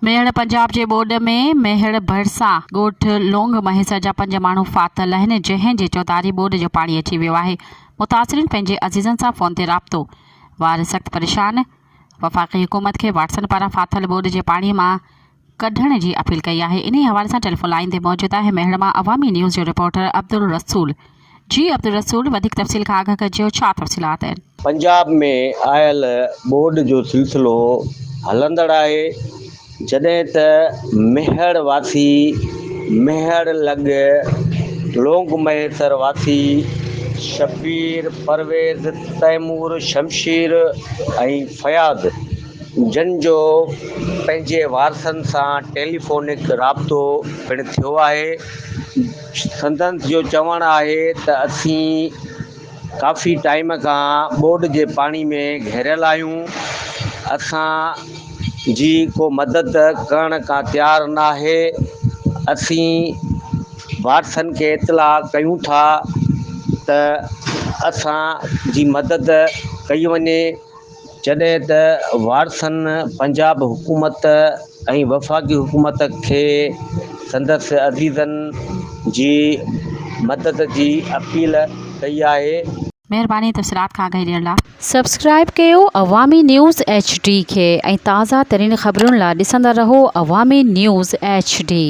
ميهڙ، پنجاب جي ٻوڏ ۾ ميهڙ ڀرسان ڳوٺ لونگ مهيسر جا پنج ماڻهو ڦاٿل آهن، جنهن جي چوڌاري ٻوڏ جو پاڻي اچي ويو آهي، متاثرين پنهنجي عزيزن سان فون تي رابطو، وارث سخت پريشان، وفاقي حڪومت کي واٽسن پاران ڦاٿل ٻوڏ جي پاڻي مان ڪڍڻ جي اپيل ڪئي آهي، انهي حوالي سان ٽيليفون لائين تي موجود آهي ميهڙ مان عوامي نيوز جو رپورٽر عبدالرسول. جي عبدالرسول وڌيڪ تفصيل کان آگاهه ڪجو ڇا تفصيلات آهن. پنجاب ۾ آيل ٻوڏ جو سلسلو هلندڙ آهي جڏهن ته ميهڙ واسي ميهڙ لڳ لونگ مهيسر واسي شبير، پرويز، تيمور، شمشير ۽ فياض جن جو پنهنجي وارثن سان ٽيليفونڪ رابطو پڻ ٿيو آهي. سندن جو چوڻ آهي ته اسين ڪافي ٽائيم کان ٻوڏ جي پاڻي ۾ گهيريل آهيون، اسان جي ڪو مدد ڪرڻ ڪا تيار ناهي، اسين وارثن کي اطلاع ڪيون ٿا ته اسان جي مدد ڪئي وڃي. جڏهن ته وارثن پنجاب حڪومت ۽ وفاقي حڪومت کي سندس عزيزن جي مدد جي اپيل ڪئي آهي. مهرباني تفصيلات کان آگاهي ڏيڻ لا. سبسڪرائيب ڪيو عوامي نيوز ايڇ ڊي کي ۽ تازه ترين خبرن لا ڏسندا رهو عوامي نيوز ايڇ ڊي.